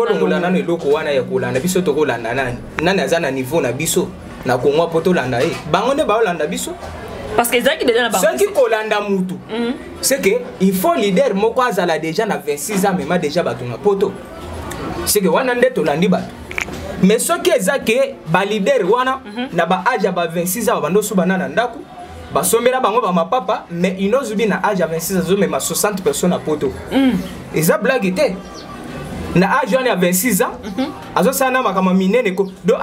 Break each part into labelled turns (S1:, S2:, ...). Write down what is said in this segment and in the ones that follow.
S1: Tolongola nano eloko wana ya kolanda biso. Tokolanda nani? Nani aza na niveau na biso na Kongo mpo tolanda ye? Bango nde baolanda biso.
S2: Parce que ezalaki déjà na bango.
S1: Soki kolanda mutu, c'est que il faut leader moko azala déjà na 26 ans, amema déjà bato na poto, c'est que wana nde tolandi bato. Mais soki eza ke baleader wana na baage ya ba 26 ans babanda osuba na ndako, basombela bango bamapapa, mais Innoss'B na age ya 26 azomema 60 personnes na poto, eza blague te. Na age wana ya 26 ans azosala na makambo minene ko, donc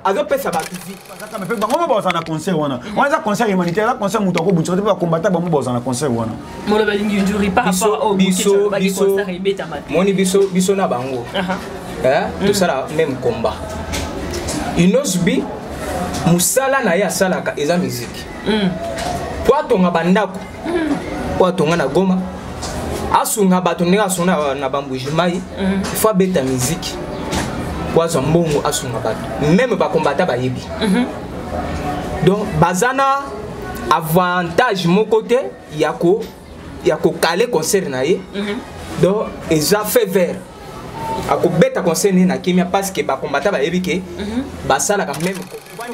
S1: azopesa bato vie.
S3: Mpe bango mo bazala na concert wana. Wana eza concert humanitaire, eza concert moto akobundisa te. Mpe bakombata bango bazala na concert wana.
S2: Moloba Nginjuri par rapport au
S1: biso biso
S2: concert ebetama te.
S1: Moni, biso na bango, tosala même combat. Innoss'B, mosala na ye asalaka eza miziki po atonga bandako, po atonga na Goma, asunga bato ndenge asunga na bambuji mai. Il faut abeta miziki po azwa mbongo, asunga bato. Même bakombata bayebi, donc baza na avantage moko te ya kokale concert na ye. Donc eza fait vert, akobeta concert na ye na kimia, parce que bakombata bayebi ke basalaka même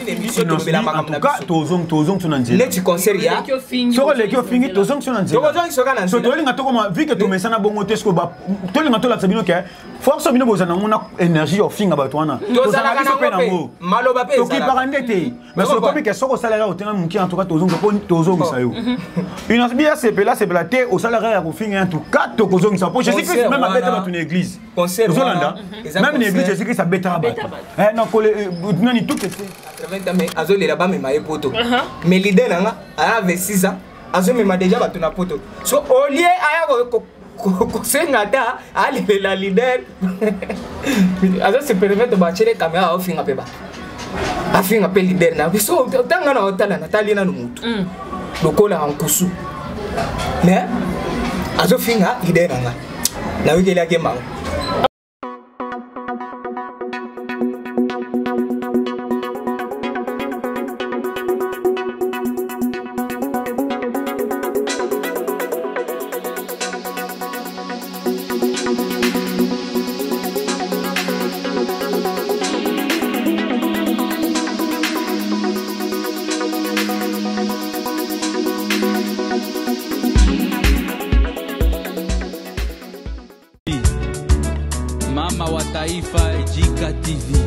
S1: émission, tolobela makambo na biso.
S3: Tozongi na nzela.
S1: Neti concert ya
S3: Soki oleki ofingi, tozongi na nzela.
S1: Tokozongi soka na
S3: So
S1: nzela.
S3: Tolinga tokoma, vu que tomesana bongo te, siko tolinga tolakisa bino ke force bino bozala nango na énergie ya ofinga bato wana.
S1: Tozalaka
S3: biso mpe
S1: nango mpe.
S3: nango.
S1: Maloba mpe ezalaka.
S3: Tokipaka nde te, mais soki okomi ke soki osalaka otenga moke, en tout cas tozongisa mpo tozongisa yo. Innoss'B asepela asepela te, osalaka ya kofinga, en tout cas tokozongisa, mpo Jésus Christ même abeta bato na église.
S1: Concert
S3: Ozolanda,
S1: eza
S3: même na église
S1: concert.
S3: Jésus Christ abetaka bato. Na kole nani tout ete.
S1: 80 ans, mais azolela bamema ye poto, mais leader na nga aya 26 ans, azomema déjà bato na poto. So au lieu aya kosenga ata alelela leader, azo se permettre batiele caméra, aofinga mpe bato, afinga mpe leader na biso. Otanga na otala, natali nanu mutu lokola nkusu, mais azofinga leader na nga, nayokelaki mango.
S4: Mama wa taifa, Jika TV.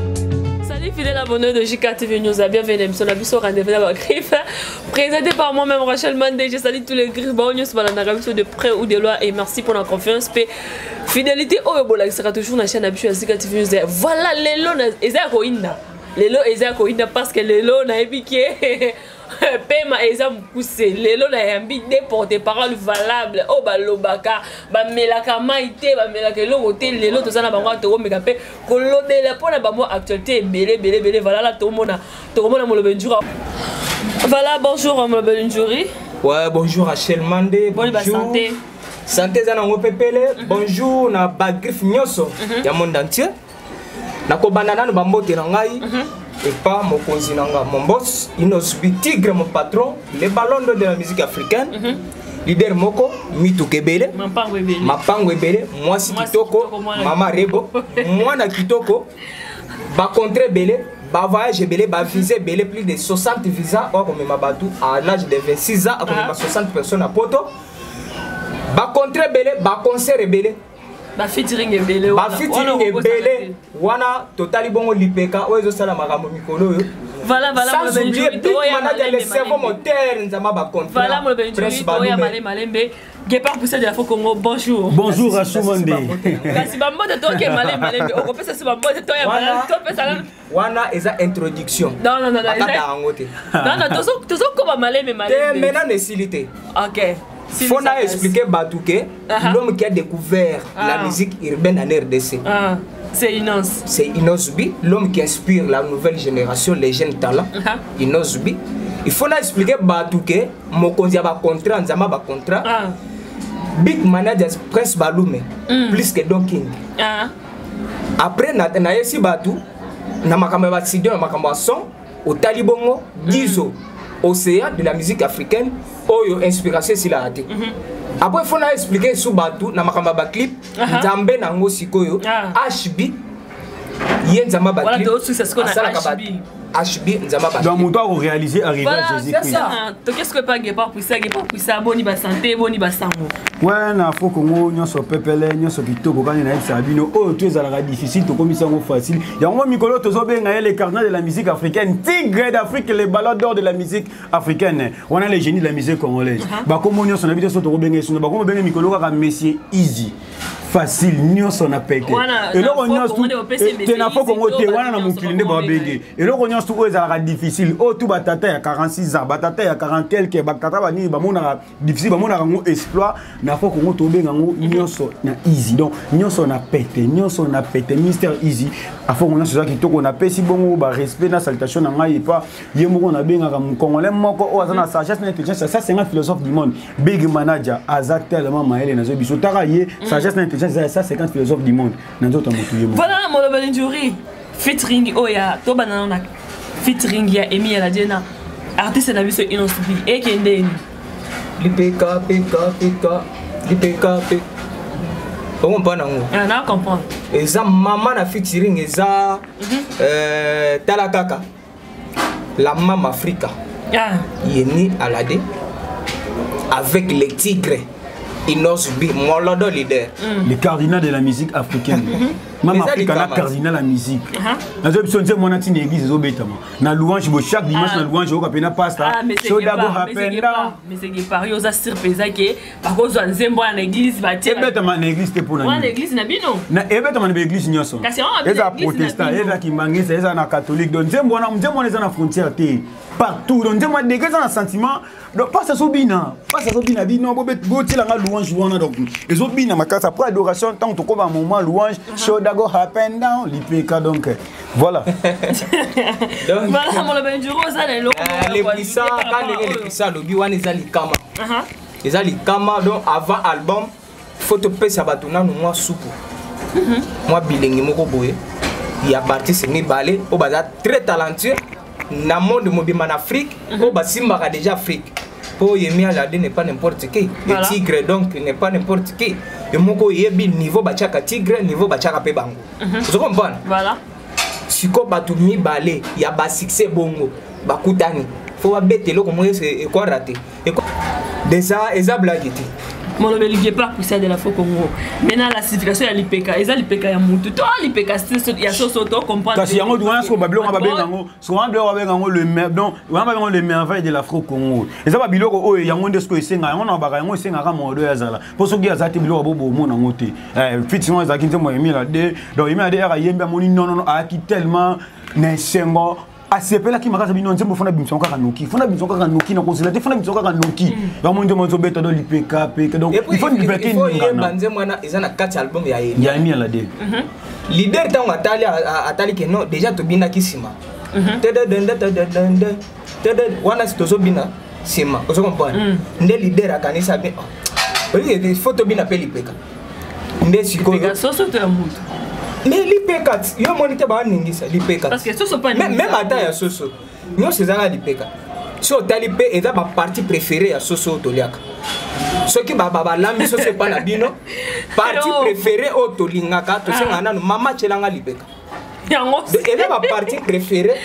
S2: Salut fidèles abonnés de JK TV News, bienvenue à l'émission La Biso Rendez-vous dans Griffe, présenté par moi-même Rachel Mandé. Je salue tous les griffes, bon, news, de près ou de loin et merci pour la confiance. Pe fidélité oyo bolakisaka toujours na chaîne na biso ya JK TV News. Voilà, lelo eza ya koyinda. Lelo eza ya koyinda parce que lelo nayebi ke pema eza mokuse. Lelo nayambi de porte parole valable oyo balobaka, bamelaka mai te, bamelaka eloko te. Lelo toza na bango, tokomeka mpe kolobela mpona bamwa actualité ebele ebele ebele. Voilà, la tokomona Molobe Njura. Voilà, bonjour Molobe Njuri.
S1: Ouais, bonjour Rachel Mande.
S2: Boni ba
S1: Bonjour.
S2: santé?
S1: Santé eza nango pepele. Bonjour na bagriffe nyonso ya monde entier. Nakobanda nanu bambote na ngai epa mokonzi na nga, mon boss Innoss'B Tigre, mon patron, le ballon d'or de la musique africaine, leader moko mituka ebele,
S2: Mampango ebele.
S1: Mapango ebele, mwasi
S2: Mwasi
S1: kitoko,
S2: kitoko, mwana
S1: mama Rebo, mwana kitoko, bacontre ebele, bavoyage ebele, bavisa ebele, plus de 60 visa oyo akomema bato à l'âge de 26 ans, akomema 60 personnes à poto, bacontre ebele, baconcert ebele,
S2: bafeaturing ebele wana.
S1: Bafeaturing
S2: Wana okosala
S1: ebele
S2: te.
S1: Wana totali bongo lipeka oyo ezosala makambo mikolo oyo.
S2: Voilà,
S1: Sans
S2: Molobe
S1: oublier
S2: Njuri,
S1: Big
S2: toya
S1: Manager, le
S2: malembe,
S1: cerveau
S2: malembe.
S1: moteur, Nzama bacontra.
S2: Voilà, Molobe Njuri,
S1: Prince
S2: toya
S1: Balume.
S2: malembe malembe. Guépard poussé de la Congo, bonjour.
S3: Bonjour Rachou Mande.
S2: Kasi bambote toke malembe malembe, okopesa so bambote, toya
S1: Voilà.
S2: malembe, topesa nanu.
S1: Wana eza introduction.
S2: Non, non, non, non,
S1: Bakata yango te.
S2: Non, non, tozokoma malembe
S1: Te
S2: malembe.
S1: maintenant esili te.
S2: Ok.
S1: Faut na expliquer bato ke l'homme qui a découvert la musique urbaine en RDC,
S2: Ah, c'est Innoss.
S1: C'est Innoss'B, l'homme qui inspire la nouvelle génération, les jeunes talents. Innoss'B. Il faut na expliquer bato ke mokonzi ya bacontrat, Nzamba bacontrat, big manager Prince Balume, plus que Don King. Après nayesi bato na makambo ya bastudio, na makambo ya son, otali bongo dizo océan de la musique africaine oyo inspiration esilaka te. Après, faut na expliquer sous bato na makambo ya baclip. Nzambe nango sikoyo HB, ye Nzambe.
S2: Voilà, tozosusa sikoyo na
S1: Asalaka
S2: HB.
S1: HB, Nzambe.
S3: Donc moto akoréaliser arrivé
S2: Voilà,
S3: à
S2: c'est
S3: Jésus-Christ.
S2: ça. Qu'est-ce que pas Guépard Puissa, Guépard Puissa, boni ba santé, boni ba sango?
S3: Ouais, na Afro Congo nyonso pepele, nyonso kitoko. Kani nayebisaka bino, oyo to ezalaka difficile, tokomisa yango facile. Yango mikolo tozobenga ye le cardinal de la musique africaine, tigre d'Afrique, le ballon d'or de la musique africaine wana, le génie de la musique congolaise. Bakombo nyonso na biso tokobenga ye sino, bakombo benga mikolo kaka Monsieur Easy, facile, nyonso na pete.
S2: Wana,
S3: Eloko
S2: na
S3: nyonso
S2: Afro Congo nde bopesi
S3: te, na Afro
S2: Monsieur
S3: Congo
S2: Easy,
S3: te.
S2: to
S3: Wana na
S2: bato
S3: mokili nde
S2: nyonso
S3: babenge eloko nyonso oyo ezalaka difficile, oyo tu batata ya 46 ans, batata ya 40 quelque, batata banini bamonaka difficile, bamonaka yango exploit. Na Afro Congo tobenga yango nyonso na easy, donc nyonso na pete, nyonso na pete, Mister Easy. Afro Congo nyonso eza kitoko. Napesi bongo barespect na salutation na ngai epa ye moko nabengaka Congolais moko oyo aza na sagesse na intelligence ya 150 philosophe du monde. Big manager aza tellement mayele, nazo biso taka ye sagesse na intelligence eza ya 150 philosophe du monde na nzoto ya motu ye moko.
S2: Voilà, molobeli njuri, featuring oyo ya tobanda na featuring ya Emi ya Ladie na artiste na biso Innoss'B, ekendeni?
S1: Lipeka peka peka lipeka pe, okompa nango.
S2: Ah, na comprendre.
S1: Eza mama na featuring, eza tala kaka la mama Afrika. Yemi Alade avec les tigres Innoss'B, molodo leader.
S3: Le cardinal de la musique africaine, Mama
S1: Eza
S3: Afrika na
S1: likama.
S3: cardinal ya musique. Nazoyebi biso nzembo wana ntina église ezobetama na louange bo chaque dimanche. Na louange oyoka mpe na pasteur.
S2: Ah, mais c'est
S3: Sodago
S2: Guépard, mais c'est
S3: hapenda.
S2: Guépard, mais c'est Guépard, yo oza sûr mpenza ke bakozwa nzembo wana na église, batie
S3: Ebetama na église te, mpona
S2: wana
S3: nini?
S2: Église na bino?
S3: Ebetama na baeglise nyonso.
S2: Kasi yango babina
S3: Eza
S2: église na
S3: protestant,
S2: bino.
S3: eza kimbangisa, eza na catholique. Donc nzembo wana, nzembo wana eza na frontière te, partout. Donc nzembo wana deke eza na sentiment, donc passe azobina, passe azobina bino botielanga louange wana. Donc ezobina makasi après adoration, ntango tokóma moment louange, shoda go happen down lipeka. Donc voilà.
S1: Donc,
S2: Voilà, molobeli njuri, oza na eloko moko ya
S1: le puissant
S2: koajouter par
S1: ka
S2: rapport
S1: ndenge
S2: à
S1: le
S2: oyo?
S1: puissant alobi wana, eza likama. Eza likama. Donc avant album, faut topesa bato nanu mwa supu, mwa bilengi moko boye ya baartiste mibale oyo baza très talentueux na monde mobimba, na Afrique, oyo basimbaka déjà Afrique, mpo Yemi Alade n'est pas n'importe qui.
S2: Voilà.
S1: Le tigre donc n'est pas n'importe qui. E moko oyebi niveau batiaka tigre, niveau batiaka mpe bango, ozo comprendre?
S2: Voilà.
S1: Sikoyo bato mibale ya basuccès bongo bakutani, fo babeta eloko moko ekwara te. Déjà eza blague te.
S2: Molobeli Guépard Puissant de l'Afro Congo, maintenant la signification ya lipeka, eza lipeka ya mutu to lipeka ya soso? To comprendre.
S3: Kasi yango wana soko babiloko wana babenga yango, soko wana biloko babenga yango donc wana babenga yango le merveille de l'Afro Congo. Eza babiloko oyo yango nde sikoyo esenga yango na baka yango, esengaka modo oyo azala, mpo soki aza te, biloko bo bomona yango te. Fit ngo ezalaki nzembo ya Yemi Alade. Donc Yemi Alade aka yembi, amoni nonono, ayaki tellement na esengo, asepelaki makasi. Bino nzembo fona bimisa kaka noki, fona bimisa kaka noki, na kozela te, fona bimisa kaka noki. Yango nzembo ezobeta do lipeka peka. Donc
S1: Et puis,
S3: il faut lipeka
S1: il faut yeba
S3: eningana.
S1: Nzembo wana eza na kati ya album ya Yemi.
S3: Ya Yemi Alade.
S1: Leader ntango atali, atali ke non, déjà tobinaki nsima. Tededende, tede wana si tozobina nsima, ozo comprendre? Nde leader akanisi be, il faut tobina mpe lipeka nde sikoyo.
S2: Lipeka soso to ya mutu?
S1: Mais lipeka yo omoni te, baaningisa lipeka.
S2: Parce que soso pa
S1: Même ata ya soso nyonso ezaka lipeka. So otali mpe, eza bapartie préféré ya soso oyo toliaka. Soki balambi soso epa na bino, partie
S2: Yo.
S1: préféré oyo tolingaka, tosengaka nanu mama tyelanga lipeka.
S2: Yango.
S1: Donc, eza bapartie préféré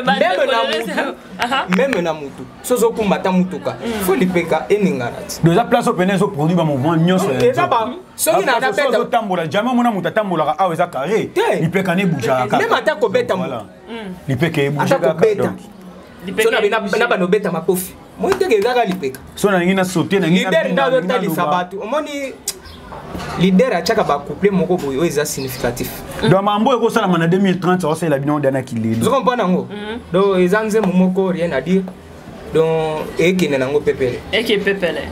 S1: même na mutu, même na mutu. So ozokumba ata mutuka, fo lipeka eningana ti.
S3: Donc eza place oyo pene ezoproduire bamouvement nyonso ya
S1: Eza
S3: nzoto.
S1: soki na
S3: Place
S1: nabeta-
S3: ozotambola, jamais omona moto atambolaka awa eza carré.
S1: Te.
S3: Lipeka ne ebougeaka kaka.
S1: Même ata kobeta
S3: Voilà.
S1: motu.
S3: Lipeka ebouge
S1: Ata
S3: kaka.
S1: kobeta.
S3: Donc
S1: So na bana obeta makofi, moi teke ezaka lipeka.
S3: So nalingi na saute, nalingi
S1: Leader nde azotalisa bato. Omoni, leader atiaka bacouple moko boye oyo eza significatif.
S3: Donc mambo ekosalama na 2030, aosalela bino danaki lelo.
S1: Ozo comprendre yango? Donc eza nzembo moko, rien à dire. Donc ekende nango pepele.
S2: Eke pepele.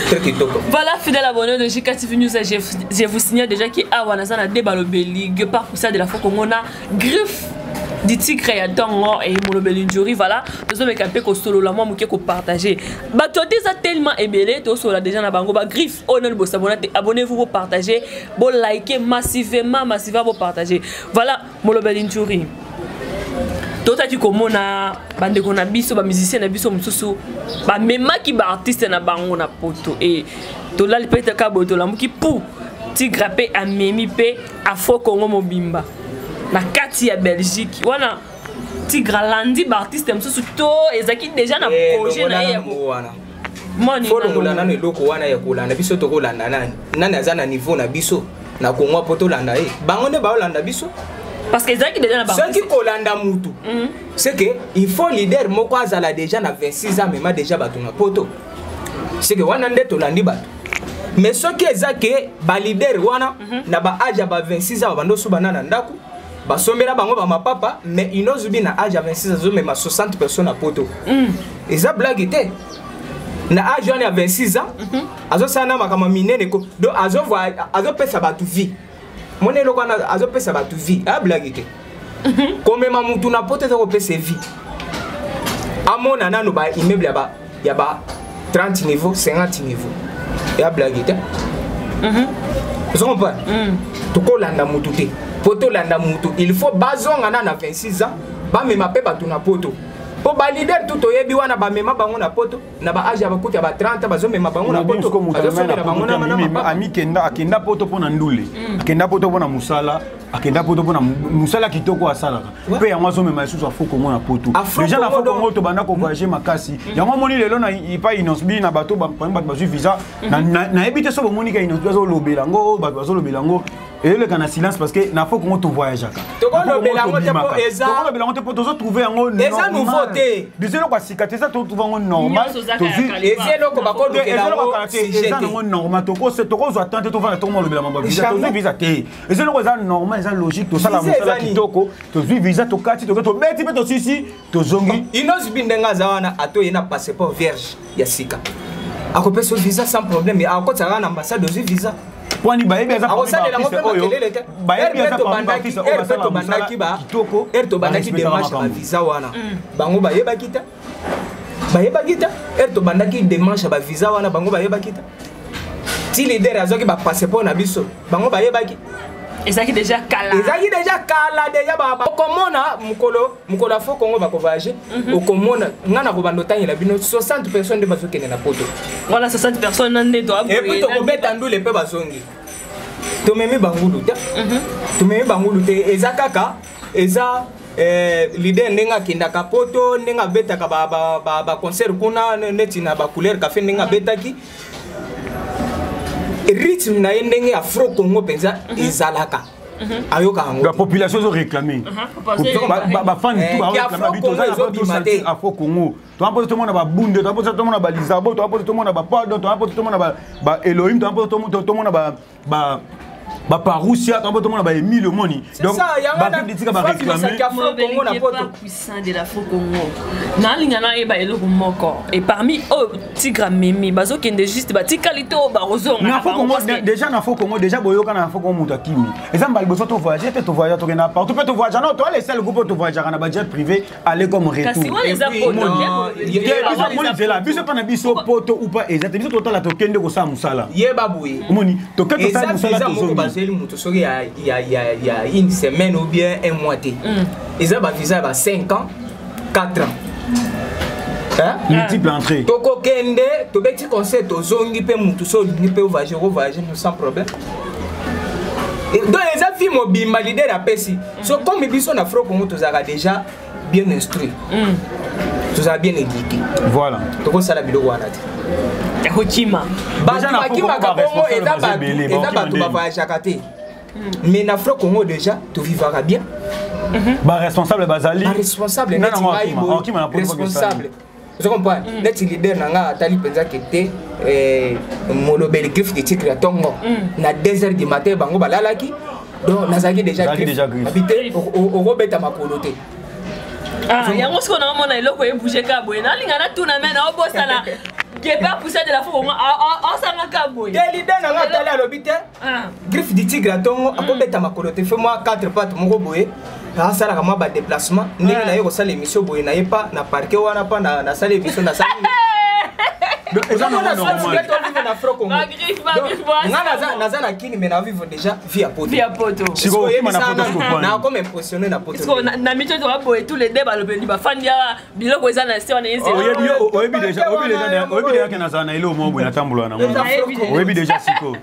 S1: Très kitoko.
S2: Voilà, fidèle abonné de JKTV News, je vous signale déjà que awa naza na de balobeli Guépard Puissant de l'Afro Congo na griffe du tigre ya ntongo e molobeli njuri. Voilà, tozomeka mpe kosolola mwa moke, kopartage. Bato te eza tellement ebele, tosolola déjà na bango bagriffe oyo nani bosabona te. Abonnez-vous, bopartage, bolike massivement, massivement bopartage. Voilà, molobeli njuri, totaki komona bandeko na biso, bamusicien na biso mosusu bamemaki baartiste na bango na poto e Tolali mpe kaka boye, tolamuki pu Tigre mpe amemi mpe Afro Congo mobimba na kati ya Belgique wana. Tigre alandi baartiste mosusu to ezalaki déjà na projet na ye ya
S1: wana. Folongola nano eloko wana ya kolanda biso. Tokolanda nani? Nani aza na niveau na biso na Kongo mpo tolanda ye? Bango nde baolanda biso.
S2: Parce que ezalaki déjà na
S1: Soki kolanda mutu, c'est que il faut leader moko azala déjà na 26 ans, amema déjà bato na poto, c'est que wana nde tolandi bato. Mais soki eza ke baleader wana na baage ya ba 26 ans babanda osuba na ndako, basombela bango bamapapa, mais Innoss'B na age ya 26 azomema 60 personnes na poto, eza blague te. Na age wana ya 26 ans azosala na makambo minene ko, donc azopesa bato vie. Mona eloko wana, azopesa bato vie, aya blague te. Komema mutu na poto eza kopesa vie. Amona nano baimmeuble ya ba 30 niveau, 50 niveau, eya blague te. Ozo comprendre? Tokolanda mutu te. Po tolanda mutu, il faut bazonga na 26 ans, bamema mpe bato na poto, mpo baleader tu toyebi wana bamema bango na poto na baage ya bakuti ya ba 30, bazomema bango na poto, bazosomela bango na mapapa.
S3: Amikenda, akenda poto mpo na ndule, akenda poto mpo na mosala, akenda poto mpo na mosala kitoko asalaka. Mpe yango azomema lisusu Afro Congo na poto. Déjà na Afro Congo tobanda kovoyage makasi. Yango omoni lelo na epai Innoss'B na bato, bato bazwi visa. Nayebi te so bomoni ka Innoss'B azolobela yango, bato bazolobela yango, eyoleka na silence, parce que na Afro Congo tovoyageaka.
S1: Tokolobela yango te mpo
S3: Tokolobela yango te mpo tozotrouve yango.
S1: Eza nouveau te.
S3: Biso eloko ya sika te, eza totrouve yango normal.
S1: Eza eloko bakolukela yango.
S3: Eza nango normal. Tokozwa temps te, tovanda tokomolobela mambo ya visa. Tozwi visa te, eza eloko eza normal, eza logique. Tosala mosala kitoko, tozwi visa, tokati, toke, tobeti mpe tosisi, tozongi.
S1: Innoss'B ndenge aza wana, atoye na passeport vierge ya sika, akopesa visa sans problème, akotisaka na ambassade, ozwi visa.
S3: Pwani bayebi aza
S1: Akosalela yango mpe makelele te.
S3: Bayebi aza parmi baartiste oyo basala mosala kitoko.
S1: Ere tobandaki démarche ya bavisa wana, bango bayebaki te, bayebaki te. Ere tobandaki démarche ya bavisa wana, bango bayebaki te. Ti leader azwaki bapasseport na biso, bango bayebaki.
S2: Ezalaki déjà kala.
S1: Ezalaki déjà kala déjà. Okomona mokolo mokolo Afro Congo bakovoyage, okomona nga na kobanda otangela bino 60 personnes nde bazokende na poto.
S2: Wana 60 personnes na nde?
S1: Et puis tokobeta ndule mpe bazongi. Tomemi bangulu te, tomemi bangulu te. Eza kaka eza leader ndenge akendaka poto, ndenge abetaka baconcert kuna neti na bacouleur café, ndenge abetaki rythme na ye, ndenge Afro Congo mpenza ezalaka, ayokaka yango.
S3: Population ezoréclame, bafani tout Afro Congo. Toza mposa tomona babunde, toza mposa tomona balizabo, toza mposa tomona bapado, toza mposa tomona baelohim, toza mposa tomona baparousia, toza mposa tomona baemile. Omoni,
S1: donc
S3: batika baréclame.
S2: Puissant de l'Afro Congo, nalinga nayeba eloko moko. Et parmi oyo Tigre amemi bazokende, juste batikali to bakozonga?
S3: Déjà na Afro Congo, déjà boyoka na Afro Congo moto akimi. Eza mbala liboso tovoyage te. Tovoyage, tokenda partout mpe tovoyage. Non, toa le groupe tovoyageaka na bajet privé, aller comme retour. Nzela biso mpa na biso poto upa eza te. Biso totala, tokende kosala mosala.
S1: Yeba boye.
S3: Omoni, tokende tosala mosala.
S1: Tozongi. Bazweli moto soki ya une semaine ou bien un mois te. Eza bavisa ya ba 5 ans, 4 ans.
S3: Multiple entrée.
S1: Tokokende, tobeti concert, tozongi. Mpe mutu so olingi mpe ovoyage, okovoyage sans problème. Donc eza vie mobimba leader apesi. So comme biso na Afro Congo tozalaka déjà bien instruit, tozala bien éduqué.
S3: Voilà.
S1: Tokosala biloko wana te.
S2: Yakokima.
S1: Bato bakimaka bongo eza bato bavoyageaka te. Mais na Afro Congo déjà tovivaka bien.
S3: Baresponsable bazali.
S1: Baresponsable neti ngai boye, responsable, ozo comprendre? Neti leader na nga atali mpenza ke te, molobeli griffe de Tigre ya ntongo na 2 heures du matin, bango balalaki, donc nazalaki déjà griffe abi te, okobeta makolo te.
S2: Yango sikoyo naomona eloko ebouge ka boye, nalinga natuna me naobosana. Gepa poussa de la fo osanga ka boye.
S1: Te, leader na nga atali, alobi te, griffe du Tigre ya ntongo akobeta makolo te. Fe mwa 4 patte moko boye, asalaka mwa badéplacement ndenge naye kosala émission boye, naye pa na parke wana, pa nasala émission, nasali.
S3: Eza nango normal.
S1: Na Afro Congo.
S2: Bagriffe, bagriffe,
S1: Nga naza na Kini, mais na vivre déjà vie ya poto.
S2: Vie ya poto.
S3: Sikoyo okima na poto, sikoyo kwani?
S1: Na comme impressionné na poto.
S2: Sikoyo na mito toka boye tous les deux balobeli bafandi awa, biloko eza na se wana ezela.
S3: Oyebi, oyebi déjà, oyebi déjà, oyebi déjà ke nazala na eloko moko boye, natambola nango. Oyebi déjà sikoyo.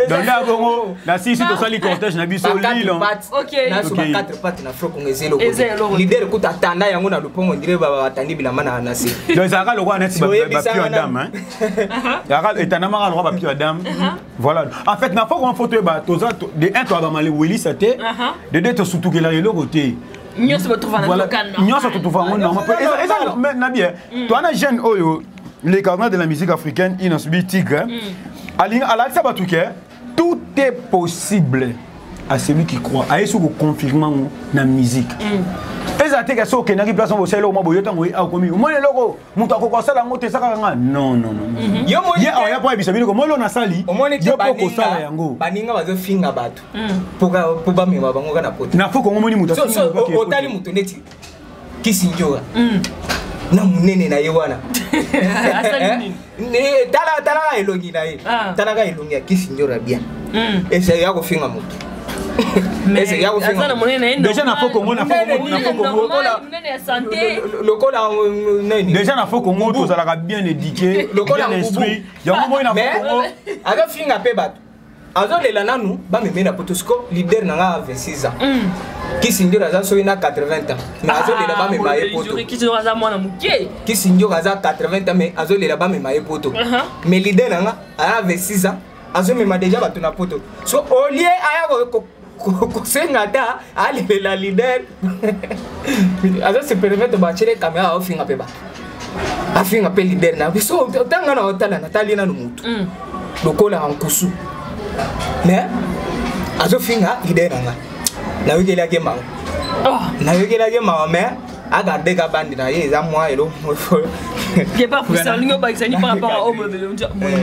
S3: Donc nde bongo na sisi tosali cortège na biso lilo.
S1: Naso ba 4 pattes na Afro Congo eza eloko. Leader kuta atanda yango na lupongo, ndire batandi bilamba na se.
S3: Donc ezalaka lokola neti bapio ya dame, etandamaka lokola bapio ya dame. Voilà, en fait na fo koma toyeba toza de un, toyabama welisa te, de deux, tosutukelaka eloko te.
S2: Nyonso
S3: Nyonso totrouva yango normal. Eza na bien towana jeune oyo, le cardinal de la musique africaine, Innoss'B Tigre, alingi alakisa bato ke tout est possible à celui qui croit. Aye soki koconfirme yango na musique, ezala te ke soki okendaki place moko, bosala eloko mwa boye, ntango akomi omoni eloko moto akoka kosala yango te, esakaka nga. Non, non, non, ye aoya mpo ayebisa bino ko moi nasali, yo mpo kosala yango.
S1: Baninga bazofinga bato mpo bamema bango kaka na poto.
S3: Na fo Kongo moni moto
S1: Otali moto neti Kisi Njoka na monene na ye wana, talaka elongi na ye, talaka elongi ya Kisi Njoka bien, ese ya kofinga moto.
S3: Déjà na fo Kongo, na fo Kongo
S1: Lokola
S3: nini? Déjà na fo Kongo tozalaka bien éduqué, bien instruit, yango moi na fo Kongo.
S1: Azofinga mpe bato, azolela nanu bameme na poto. Siko leader na nga 26 ans, Kisi Njoka aza soki na 80 ans, mais azolela bamema ye poto.
S2: Aza mwana moke.
S1: Kisi Njoka aza 80 ans, mais azolela bamema ye poto. Mais leader na nga aza 26 ans, azomema déjà bato na poto. So au lieu aya kosenga ata alelela leader, azo se permettre batiele caméra, aofinga mpe bato, afinga mpe leader na biso. Otanga na otala, natali nanu motu lokola nkusu, mais azofinga leader na nga. Nayokelaki mawa, nayokelaki mawa, mais agarde ka bandi na ye, eza mwa elo.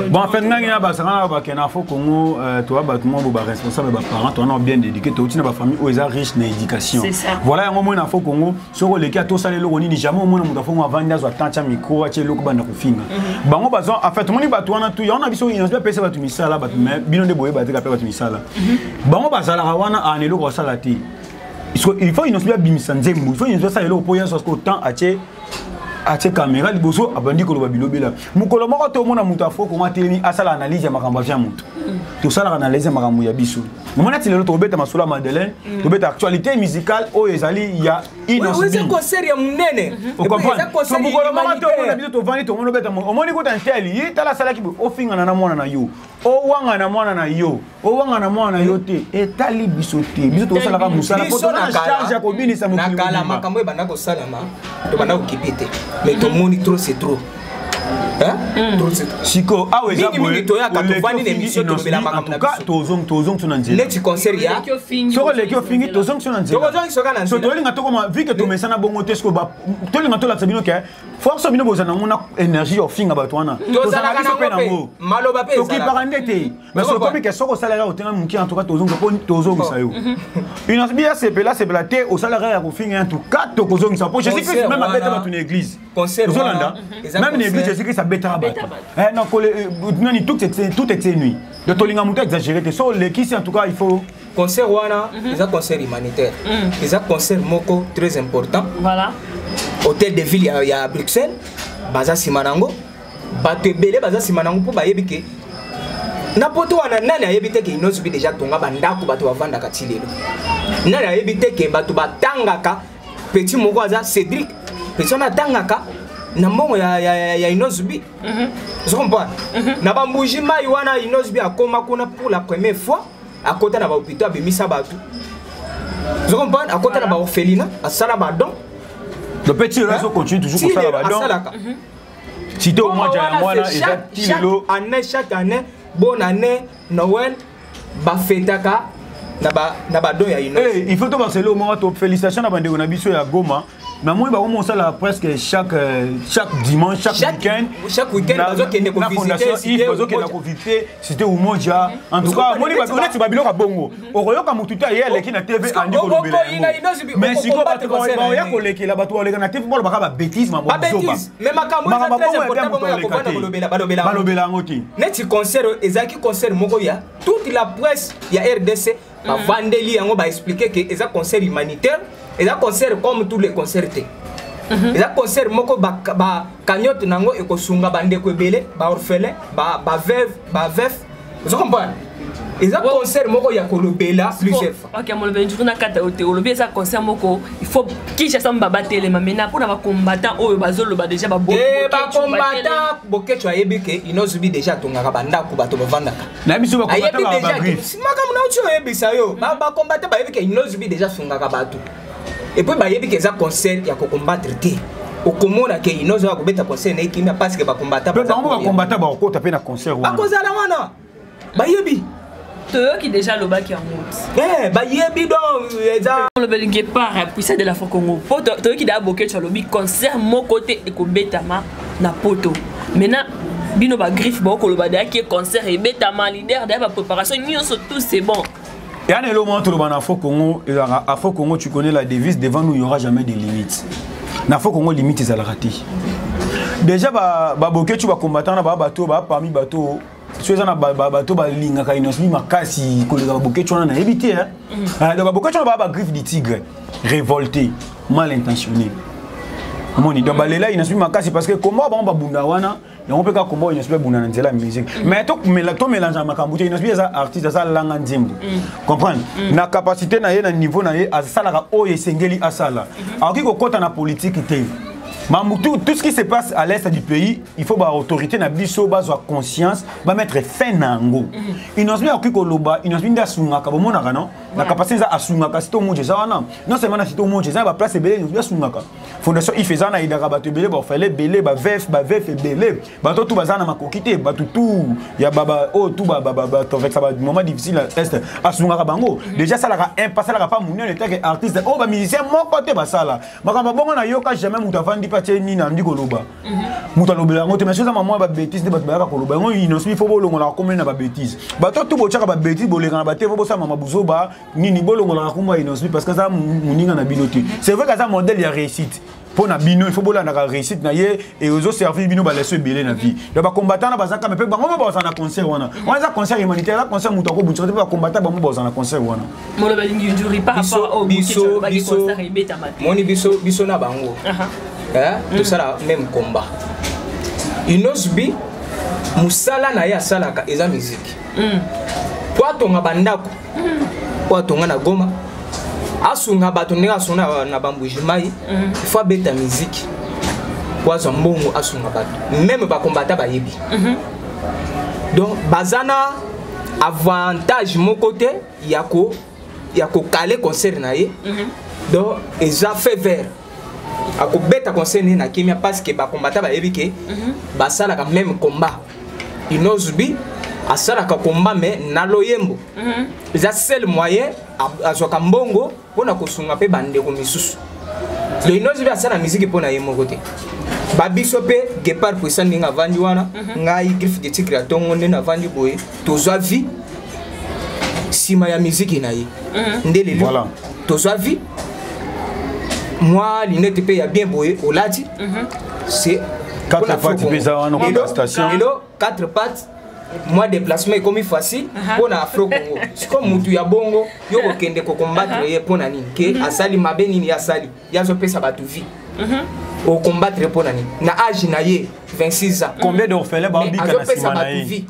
S3: Bon, en fait, ngangi na basanga na bakena fo Congo, toa bato moko baresponsable, baparent towana bien éduqué, touti na bafamille oyo eza riche na éducation. Voilà, yango moi na fo Congo, soki oleki atosala eloko nini, jamais omona moto afongo avandi, azwa temps, tia micro, atia eloko, banda kofinga bango bazwa. En fait, omoni bato wana tu yango na biso inansi bapesa bato misala, bato, mais bino nde boyeba te, kape bato misala, bango bazalaka wana ana eloko basala te. Il faut Innoss'B abimisa nzembo, il faut Innoss'B asala eloko mpo yaso temps atie caméra liboso, abandi koloba bilobela. Mokolo moko tomona moto afo Kongo atelemi, asala analyse ya makambo avia moto. Tosalaka analyse ya makambo ya biso. Omona ti lelo tobeta masolo ya Madeleine, tobeta actualité musicale oyo ezali ya
S1: Eza concert ya monene.
S3: Mokolo moko tomona biso tovandi, tomoni obeta, omoni kuta nteli ye, tala asalaki boye, ofingana na mwana na yo, owanga na mwana na yo, owanga na mwana na yo te, etali biso te. Biso tosalaka mosala po toza na charge ya kobinisa mokili.
S1: Na kala makambo ebanda kosalama, tobanda kokipi te, mais tomoni trop c'est trop.
S3: Siko awa eza
S1: boye, toyaka, tovandi na émission, tolobela makambo na
S3: biso, tozongisa na nzela.
S1: Neti concert ya
S3: Soki oleki ofingi, tozongisa na nzela.
S1: Tokozongisa na
S3: So tolinga tokoma, vu que tomesana bongo te, siko tolinga tolakisa bino ke force bino bozala nango na énergie ya ofinga bato wana,
S1: tozalaka
S3: biso mpe nango.
S1: Maloba mpe.
S3: Tokipaka nde te, mais soki okomi ke soki osalaka otenga moke, en tout cas tozongisa mpo tozongisa yo. Innoss'B asepela, asepela te, osalaka ya kofinga, en tout cas tokozongisa, po Jésus Christ même abeta bato na église. Ozolanda, même na église Jésus Christ abetaka bato nani, tout exténué. Donc tolinga moto exagéré te, so olekisi, en tout cas il faut
S1: Concert wana eza concert humanitaire, eza concert moko très important.
S2: Voilà.
S1: Hôtel de ville ya Bruxelles baza nsima nango, bato ebele baza nsima nango mpo bayebi ke na poto wana, nani ayebi te ke Innoss'B déjà tonga bandako, bato bavandaka ti lelo? Nani ayebi te ke bato batangaka? Petit moko aza Cédric, petit wana atangaka na mbongo ya Innoss'B. Ozo comprendre, na bambuji mai wana, Innoss'B akoma kuna pour la première fois, akota na bahôpitaux, abimisa bato. Ozo comprendre, akota na baorphelinat, asala badon.
S3: Le petit lelo azocontinue toujours kosala badon.
S1: Asalaka.
S3: Cité au moins ya yango wana eza ti lelo.
S1: Année, chaque année, bonne année, Noël, bafetaka na badon ya Innoss.
S3: Il faut tobakisa eloko moko to félicitation na bandeko na biso ya Goma. Namoni bango mosala presque chaque dimanche, chaque week-end.
S1: Chaque week-end bazokende
S3: kovisite, bazokende kovisite cité Umoja. En tout cas, moni neti babiloko ya bongo, okoyoka motu te aye aleki na TV andi kolobela yango. Mais sikoyo bato baoya kolekela, bato baleka na TV, balobaka babêtise, mabozoba.
S1: Mais makambo eza très important bongo ya kovanda kolobela, balobela
S3: balobela yango te.
S1: Neti concert ezalaki concert moko ya toute la presse ya RDC bavandeli yango, baexpliquer ke eza concert humanitaire, eza concert comme tous les concerts te. Eza concert moko bacagnotte nango ekosunga bandeko ebele, baorphelin, baveuve, baveuf. Ozo comprendre, eza concert moko ya kolobela plusieurs fois.
S2: Ok, molobi njuku na kata oyo te. Olobi eza concert moko, il faut Kinshasa mba batelema. Maintenant, mpona bacombattant oyo bazoloba déjà
S1: bacombattant, Bokeco ayebi ke Innoss'B déjà atongaka bandako bato bavandaka.
S3: Na biso.
S1: Ayebi déjà makambo na uti oyebisa yo. Bacombattant bayebi ke Innoss'B déjà asungaka bato et puis bayebi ke eza concert ya kocombattre te. Okomona ke Innoss'B akobeta concert na ekimia parce que bacombattant
S3: bango, bacombattant bakokota mpe na concert wana.
S1: Bakozala wana, bayebi.
S2: Toyoki déjà alobaki yango.
S1: Bayebi, donc eza
S2: olobeli Guépard puissant de l'Afro Congo, po toyoki daa Bokeco alobi concert moko te ekobetama na poto. Maintenant, bino bagriffe bakoloba dayaki concert ebetama, leader daya bapréparation nyonso, tout c'est bon.
S3: Yani elo moko toloba na Afro Congo ezalaka Afro Congo, tu connais la devise: devant nous, il y aura jamais de limites. Na Afro Congo, limite ezalaka te. Déjà babokecu, bacombattant na baa bato baa parmi bato so eza na bato balingaka Innoss'B makasi koleka babokecu wana, nayebi te. Donc babokecu wana baa bagriffe du tigre révolté, mal intentionné, omoni. Donc balela Innoss'B makasi parce que komba bango babunda wana yango mpe kaka komba oyo Innoss'B abunda na nzela ya musique. Mais tomélange makambo te. Innoss'B aza artiste, aza langa nzembo, comprendre na capacité na ye, na niveau na ye, asalaka oyo esengeli asala. Akoki kokɔta na politique te. Mamutu, tout ce qui se passe à l'est du pays, il faut baautorité na biso bazwa conscience, bamettre fin na yango. Innoss'B akoki koloba, Innoss'B nde asungaka, bomonaka non, na capacité eza, asungaka cité Umoja eza wana. Non seulement na cité Umoja, eza na baplace ebele Innoss'B asungaka. Fondation IF eza na, aidaka bato ebele, baorphelin ebele, baveuf, baveuf ebele, bato tu baza na makoki te, bato tu ya oyo tu batraversa bamoment difficile na est, asungaka bango. Déjà asalaka un pas, asalaka pa monene teke artiste oyo bamusicien moko te basala makambo bongo. Nayoka jamais moto avandi mpe atie nini andi koloba, moto alobela yango te. Mais so eza mamwa babêtise nde bato bayaka koloba yango. Innoss'B, il faut bolongolaka komeli na babêtise. Bato tu botiaka babêtise, boleka na bate, fo bosala mama buzoba nini, bolongolaka kombo ya Innoss'B parce que aza moninga na bino te. C'est vrai qu'aza modèle ya réussite mpo na bino, il faut bolandaka réussite na ye e ozoservir bino baleso ebele na vie. Donc bacombattant na baza kame mpe bango mo bazala na concert wana. Wana eza concert humanitaire, eza concert moto akobundisa te. Mpe bacombattant bango bazala na concert wana.
S2: Moloba lingi njuri par rapport au
S1: biso biso moni biso biso na bango tosala même combat. Innoss'B, mosala na ye asalaka eza musique po atonga bandako, po atonga na Goma, asunga bato ndenge asunga na bambuji mai. Il faut abeta musique po azwa mbongo, asunga bato. Même bacombattant bayebi, donc baza na avantage moko te ya kokale concert na ye. Donc eza fait vert, akobeta concert nini na kimia parce que bacombattant bayebi ke basalaka même combat. Innoss'B asalaka combat mais na loyembo, eza seul moyen azwaka mbongo mpona kosunga mpe bandeko misusu. Le Innoss'B asala miziki mpo na ye moko te. Babiso mpe Guépard puissant ndenge avandi wana, ngai griffe de tigre ya ntongo nde navandi boye, tozwa vie nsima ya miziki na ye nde lelo tozwa vie, mwa lunette mpe ya bien boye olati, c'est
S3: quatre pattes mpe eza wana station.
S1: Lelo quatre pattes, mwa déplacement ekomi facile mpo na Afro Congo. Siko mutu ya bongo, yo kokende kocombattre ye mpo na nini? Ke asali mabe nini? Asali ye, azopesa bato vie, ocombattre mpo na nini na age na ye 26 ans?
S3: Combien d'orphelins babika na
S1: azopesa
S3: nsima na
S1: bato
S3: ye?
S1: Vie,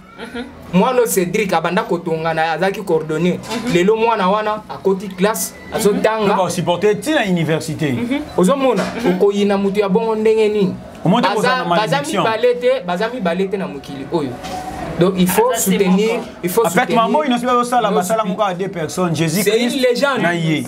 S1: mwana oyo Cédrik abanda kotonga na azalaki coordonné, lelo mwana wana akoti classe, azotanga.
S3: Basupporte ntina université.
S1: Ozomona, okoyina moto ya bongo ndenge nini?
S3: Omoni te kozala na
S1: Baza
S3: malédiction.
S1: mibale te, baza mibale te na mokili oyo. Donc il faut soutenir, il faut
S3: En fait, maman, il n'a pas basala moko deux personnes, Jésus
S1: Christ. C'est une légende.
S3: Na ye.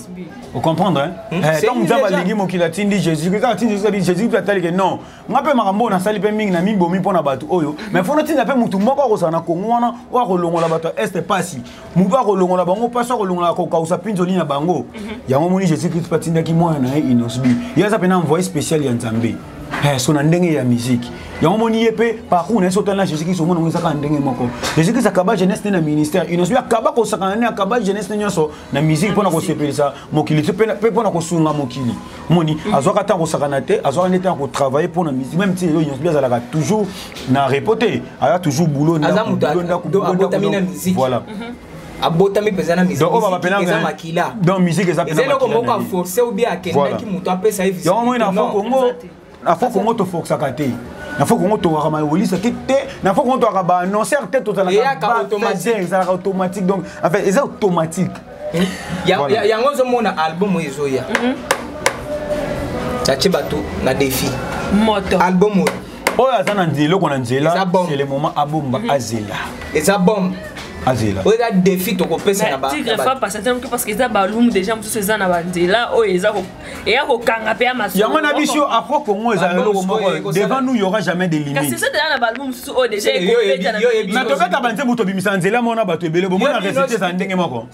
S3: Vous comprenez hein? Eh, tant nzambe alingi mokili atindi Jésus Christ, atindi Jésus, Jésus Christ atali ke non. Nga pe makambo na sali pe mingi na mibomi pona bato oyo. Mais faut natinda pe mutu moko akozala na Congo wana oyo akolongola bato ya Est pasi. Mutu akolongola bango pasi akolongola kokausa pinzoli na bango. Yango moni Jésus Christ patindaki mwana na ye Innoss'B. Ye aza pe na envoyé spécial ya Nzambe. Eh, so na ndenge ya musique yango moni ye mpe parcours na ye so otali na jésus christ omona yango eza kaka ndenge moko jésus christ akaba jeunesse ne na ministère Innoss'B akaba kosakana ne akaba jeunesse ne nyonso na musique mpo na kosepelisa mokili te mpe mpo na kosunga mokili omoni azwaka ntango kosakana te, azwaka nde ntango kotravaille mpo na musique. Même ti lelo Innoss'B azalaka toujours na repos te, aza toujours boulot, ndako, ndako,
S1: ndako.
S3: Voilà.
S1: Abotami mpenza na
S3: musique,
S1: eza makila.
S3: Donc musique eza
S1: eza eloko moko aforce ou bien akendaki moto apesa ye.
S3: Yango moi na fo Congo, na fo Congo toforçaka te, na fo Congo towaka mayolisa te te, na fo Congo towaka baannonceur te, tozalaka, ezalaka automatique. Donc en fait eza automatique.
S1: Yango ozomona album oyo ezoya, natie bato na défi.
S2: Moto.
S1: Album oyo
S3: Oyo aza na eloko na nzela, c'est le moment abomba, azela.
S1: Eza bombe.
S3: Azela.
S1: Oyo eza défi tokopesa na
S2: Tigre fa passer parce que eza balumu déjà mosusu eza na banzela oyo eza eya kokanga mpe ya
S3: masolo. Yango na biso Afro Congo eza eloko moko, devant nous il y aura jamais de limite.
S2: Kasi eza déjà na baalumu mosusu oyo déjà
S3: ekobeta. Na tobeta banzembo, tobimisa nzela mona bato ebele, bomona résultat eza ndenge moko.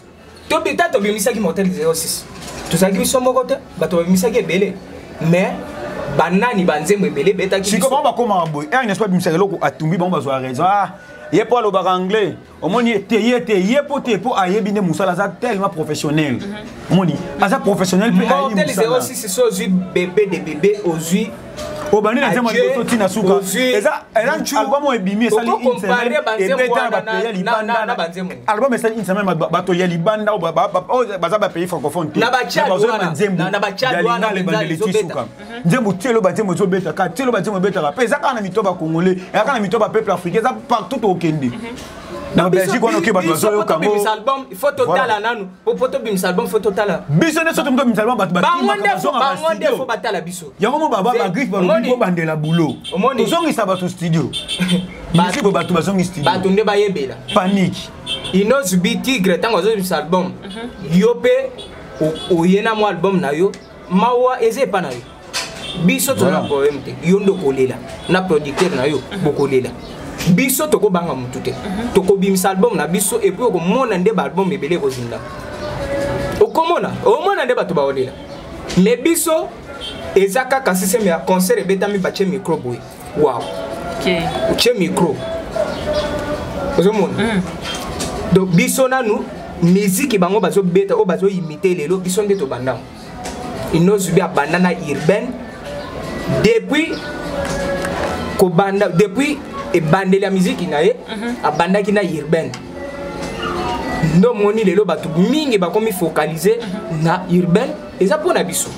S1: Ta tobimisaki Mortel 06, tozalaki biso moko te, bato babimisaki ebele, mais banani banzembo ebele ebetaki?
S3: Siko bango bakomaka boye ere, n'est-ce pas? Bimisaka eloko, atumbi bango, bazwa raison. Ah, ye mpo alobaka anglais, omoni te, ye te, ye mpo te, mpo ayebi nde mosala, aza tellement professionnel. Omoni aza professionnel mpe ayebi
S1: mosala. 06 so ozwi bébé de bébé, ozwi
S3: Obandi na nzembo liboso ntina suka, eza album oyo ebimi, esali une semaine, ebeta na bapays ya libanda. Album esali une semaine, bato ya libanda oyo baza bapays francophone te bazoyeba nzembo ya lingala ebandeli ti suka. Nzembo tielo, banzembo ezobetaka tielo, banzembo ebetaka mpe eza kaka na mito bacongolais, eza kaka na mito bapeuple africain, eza partout. Tokende na Belgique wana, oke bato bazoyoka
S1: ngo. Il faut totala nanu po tobimisa album, faut totala.
S3: Biso nyonso tomi tobimisa album, bato
S1: Bango nde faut batala biso.
S3: Yango mo baba bagriffe balobi bobandela boulot, tozongisa bato studio, musique, bato bazongi studio.
S1: Bato nde bayebela.
S3: Panique.
S1: Innoss'B, Tigre, ntango azobimisa album, yo mpe oye na mwa album na yo, mawa eza epa na yo. Biso toza na problème te, yo nde okolela na producteur na yo, bokolela. Biso tokobanga motu te, tokobimisa album na biso et puis okomona nde baalbum ebele ekozinda, okomona, omona nde bato baolela. Mais biso eza kaka système ya concert ebetami, batie micro boye, wow, otie micro, ozomona. Donc biso nanu miziki bango bazobeta oyo bazoimite lelo, biso nde tobandango. Innoss'B abanda na urbaine depuis kobanda, depuis ebandeli ya miziki na ye, abandaki na urbaine. Nde omoni lelo bato mingi bakomi focaliser na urbaine. Eza mpo na biso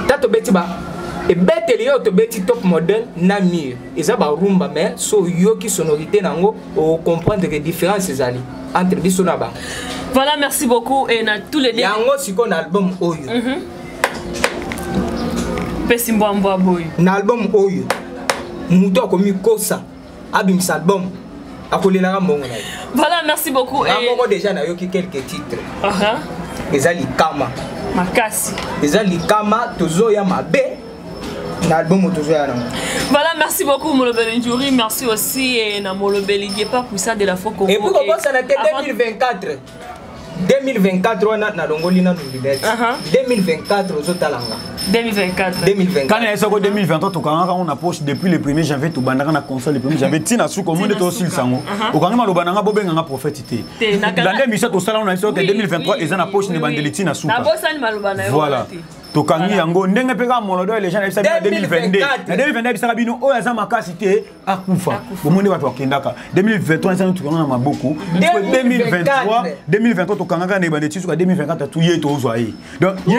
S1: ta tobeti ba ebeteli oyo tobeti top model na mire, eza barumba, mais so oyoki sonorité nango, ocomprendre que différence ezali entre biso na bango.
S2: Voilà, merci beaucoup et na tous les
S1: deux. Yango sikoyo na album oyo,
S2: Pesi mbwambwa boye.
S1: Na album oyo, moto akomi kosa abimisa album, akolelaka mbongo na ye.
S2: Voilà, merci beaucoup.
S1: Na moko déjà nayoki quelques titres, eza likama.
S2: Makasi.
S1: Eza likama, tozoya mabe na album oyo tozoya nango.
S2: Voilà, merci beaucoup Molobeli Njuri, merci aussi et na Molobeli Guépard puissant de la Fo Congo.
S1: Et puis kobosana te, 2024, 2024 wana nalongoli nanu lunette. 2024 ozotalanga.
S2: 2024.
S1: 2024.
S3: Kana ye soko 2023, tokangaka ngo na poche depuis le 1er janvier, tobandaka na console le 1er janvier ntina suka, omoni nde tosilisa yango. Okangi maloba na nga, bobenganga prophète te. Landa émission tosala ngo na biso ke 2023 eza na poche, ne bandeli ntina suka.
S2: Nabosani maloba na yo.
S3: Voilà, tokangi yango ndenge mpe kaka molodo les gens nayebisa bino na 2022. Na 2022 ayebisaka bino oyo aza makasi te akufa, bomoni bato bakendaka. 2023 eza tokanga na maboko. 2023, 2023 tokangaka na ebande ti suka 2024, tu ye tozwa ye. Donc ye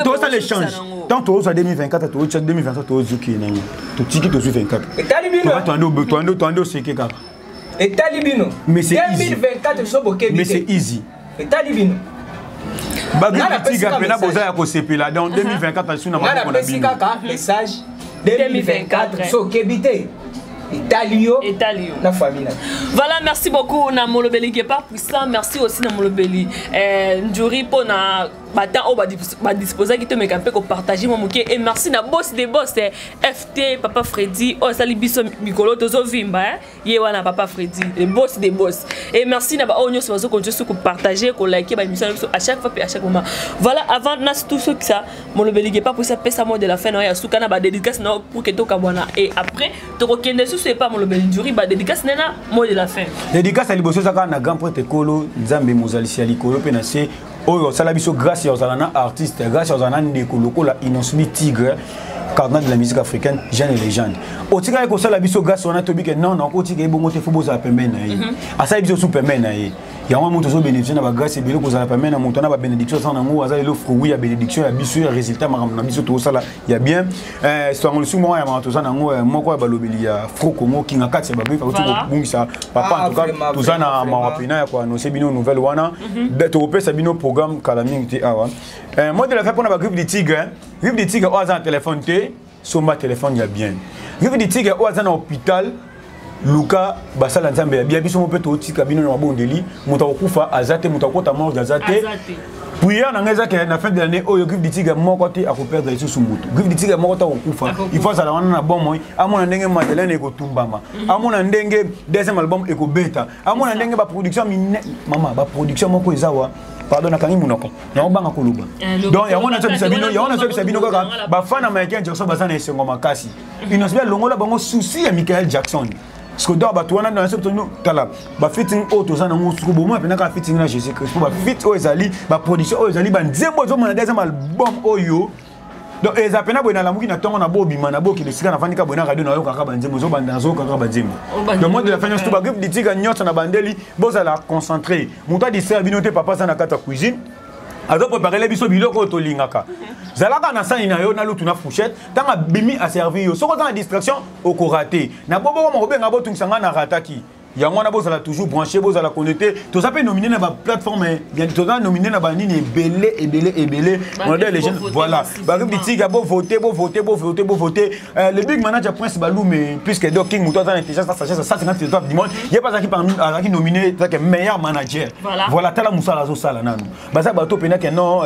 S3: tozosala échange tant tozwa 2024, tozwa 2023, tozoki nango, totiki, tozwi 24.
S1: Etali bino.
S3: Toande oseke kaka.
S1: Etali bino.
S3: Mais c'est easy.
S1: 2024 so bokebi.
S3: Mais c'est easy.
S1: Etali bino.
S3: Bagritika mpena boza ya kosepela. Donc 2024 asu na maboko na
S1: bino. Kaka message, 2024 so okebi te. Etali yo.
S2: Etali yo.
S1: Na famille na.
S2: Voilà, merci beaucoup na molobeli Guépard puissant, merci aussi na molobeli Ndjuri mpo na batemps oyo badisposaki, tomeka mpe kopartage mwa moke. Et merci na boss de boss, FT, papa Freddy, oyo asali biso mikolo tozovimba, eh? Ye wana papa Freddy, le boss des boss. Et merci na baoyo nyonso bazokontinue so kopartage, kolike baémission na biso à chaque fois mpe à chaque moment. Voilà, avant na tout ce ça, molobeli Guépard puissant, apesa mot de la fin na oyo ya suka na badédicace na pour ke tokabwana, et après tokokende susu epa molobeli Ndjuri, badédicace nena mot de la fin.
S3: Dédicace ya liboso eza kaka na grand prêtre Ekolo Nzambe, mozalisi ya likolo mpe na se, oyo osala biso grâce ya ozala na artiste, grâce ya ozala na ndeko lokola Innoss'B, tigre cardinal de la musique africaine, jeune et légende. Otikaki kosala biso grâce wana, toyebi ke non, nakotika ye bongo te, fo bozala pembeni na ye. Asali biso su pembeni na ye, yango moto ozobénéficie na bagrâce ebele. Kozala pembeni na moto na babénédiction aza nango, aza lelo fruit ya bénédiction ya biso, ya résultat makambo na biso tozosala ya bien. Sango lisusu moko ya makambo toza nango, moko ya balobeli ya Afro Congo, Kinga kati ya bagriffe, auti kobungisa papa. En tout cas, toza na mawa pena ya koannonce bino nouvelle wana. Tokopesa bino programme kala mingi te awa. Mot de la fin mpona bagriffe du tigre. Griffe du tigre oyo aza na telefone te, somba telefone ya bien. Griffe du tigre oyo aza na hôpital, luka basala Nzambe ya bia. Biso mo mpe totika bino na mabondeli. Moto akokufa aza te, moto akota morgue aza te. Prière na ngai eza ke na fin de l'année oyo, griffe du tigre moko te akoperdre lisusu motu, griffe du tigre moko te akokufa. Il faut azala wana na bomoi, amona ndenge Madeleine ekotumbama, amona ndenge deuxième album ekobeta, amona ndenge baproduction mine, mama, baproduction moko eza wa. Pardon, nakangi monoko, naobanga koloba. Donc yango nazobisa bino, yango nazobisa bino kaka, bafana Michael Jackson baza na esengo makasi. Innoss'B alongola bango souci ya Michael Jackson, parce que donc bato wana na biso tala bafeaturing oyo toza nango suku bomoi mpena kaka featuring na Jésus Christ, po bafeat oyo ezali, baproduction oyo ezali, banzembo ezomona deuxième album oyo. Donc eza mpena boye, nalamuki na ntongo na bobima na bokende esika nafandi ka boye na radio, nayokaka banzembo ezobanda, nazokaka banzembo. Donc mot de la fin nyonso to bagriffe ditika nyonso na bandeli, bozala concentré, moto adistraire bino te. Papa aza na kati ya cuisine, azopreparele biso biloko oyo tolingaka. Zalaka na sani na yo na lutu na fourchette, ntango abimi aservi yo. Soki oza na distraction, okorate na boboko makobenga botungisa ngai na rataki yango wana. Bozala toujours branché, bozala connecté. Toza mpe nominé na baplateforme, toza nominé na banini ebele ebele ebele. Modèle les jeunes, voilà, bagriffe ditika, bovote, bovote, bovote, bovote. Le big manager Prince Balume, puisque Doc King, moto aza na intelligence na sagesse 150 territoire du monde, ye mpe azalaki parmi, azalaki nominé azalaki meilleur manager. Voilà, tala mosala azosala nanu. Baza bato mpena ke non,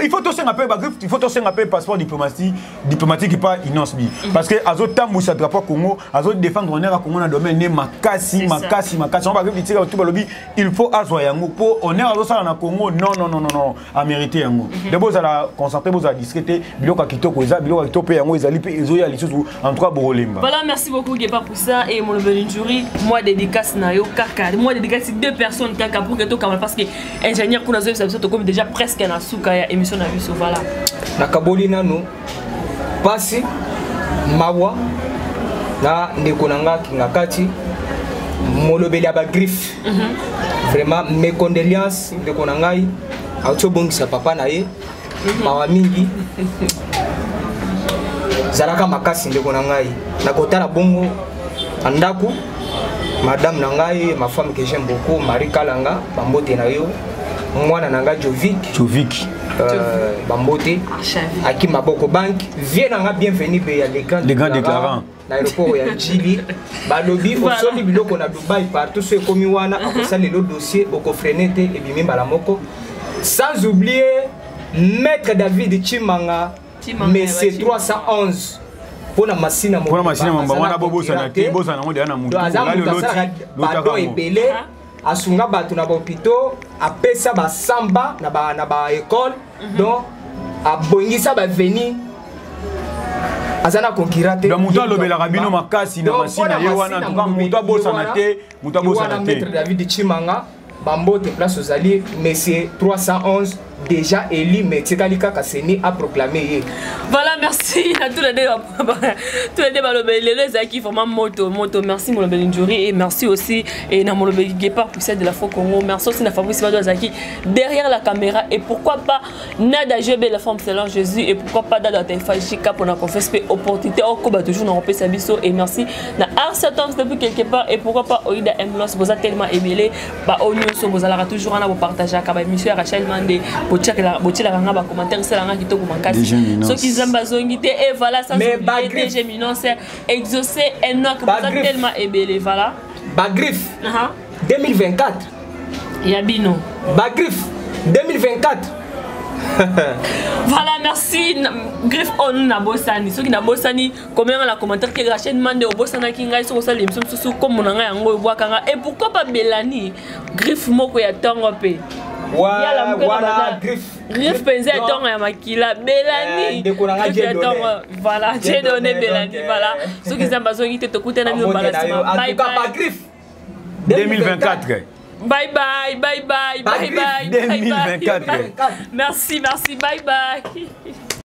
S3: il faut tosenga mpe bagriffe, il faut tosenga mpe passeport diplomatique, diplomatique pa Innoss'B, parce que azotambwisa drapeau Congo, azodéfendre honneur ya Congo na domaine ne makasi makasi makasi. Yango bagriffe ditika tu balobi il faut azwa yango mpo honneur azosala na Congo. Non, non, non, non, non, amérité yango. Nde bozala concentré, bozala discret te. Biloko ya kitoko eza, biloko ya kitoko mpe yango ezali mpe ezoya lisusu. En tout cas, bokolemba.
S2: Voilà, merci beaucoup Guépard Poussa et molobeli Njuri. Moi dédicace na yo kaka, moi dédicace deux personnes kaka pour que tokama, parce que ingénieur kuna zoyebisa biso tokomi déjà presque na suka ya émission na biso. Voilà.
S1: Nakaboli nanu pasi mawa na ndeko na nga Kinga kati, molobeli ya bagriffe. Vraiment, mes condoléances, ndeko na ngai auti obongisa papa na ye. Mawa mingi, zalaka makasi, ndeko na ngai. Nakotala bongo na ndako madame na ngai, ma femme que j'aime beaucoup, Marie Kalanga, bambote na yo. Mwana na ngai Jovic.
S3: Jovic.
S1: Bambote aki maboko bank vie na nga, bienvenu be ya le grand.
S3: Le grand déclarant.
S1: Na aéroport ya Njili, balobi osombi biloko na Dubai, partout so ekomi wana, akosala lelo dossier, okofrene te, ebimi mbala moko. Sans oublier maître David Chimanga, monsieur 311, mpona masina.
S3: Mpona masina mamba wana, bobosana te, bosana yango deya na mutu.
S1: Aza moto asalaka bado ebele, asunga bato na bahôpitaux, apesa basamba na baécole, donc abongisa baveni, aza na concurrent te.
S3: Donc moto alobelaka bino makasi na masina ye wana. En tout cas, moto abosana te, moto abosana te.
S1: Maître David Chimanga, bambote place ozali, monsieur 311, déjà élu, mais tikali kaka CENI a proclamé ye.
S2: Voilà, merci à tous les deux, tous les deux balobeli. Lelo ezalaki vraiment moto moto. Merci molobeli Njuri et merci aussi et na molobeli Guépard poussière de l'Afro Congo. Merci aussi na Fabrice Bado azalaki derrière la caméra, et pourquoi pas Nada Jebe, la forme selon Jésus, et pourquoi pas Dada Taifa Jika pour la confesse pe opportunité okoba toujours na opesa biso. Et merci na Arsa Toms depuis quelque part, et pourquoi pas Oida Mlos. Boza tellement ebele ba oyo nyonso bozalaka toujours wana, bopartageaka ba émission ya Rachel Mande. Botielaka nga bacommentaire, esalanga kitoko makasi. Soki Nzambe azongi te, et voilà, sans oublier DG Minonce, Exaucé, Enoch, boza tellement ebele, voilà.
S1: Bagriffe 2024
S2: ya bino.
S1: Bagriffe 2024.
S2: Voilà, merci. Griffe onu, nabosani, soki nabosani, komenga na commentaire ke Rachel Mande obosanaki ngai. Soki osala émission mosusu, kombo na ngai yango ebwaka nga. Et pourquoi pas Belani, griffe moko ya ntongo mpe. Griffe mpenza ya ntongo ya makila, Belani ya ntongo, voilà, Dieudonné Belani, voilà. Soki Nzambe azongi te, tokutana bino mbala nsima. Bye bye.
S3: 2024.
S2: Bye bye, bye bye, bye bye.
S3: 2024.
S2: Merci, merci, bye bye.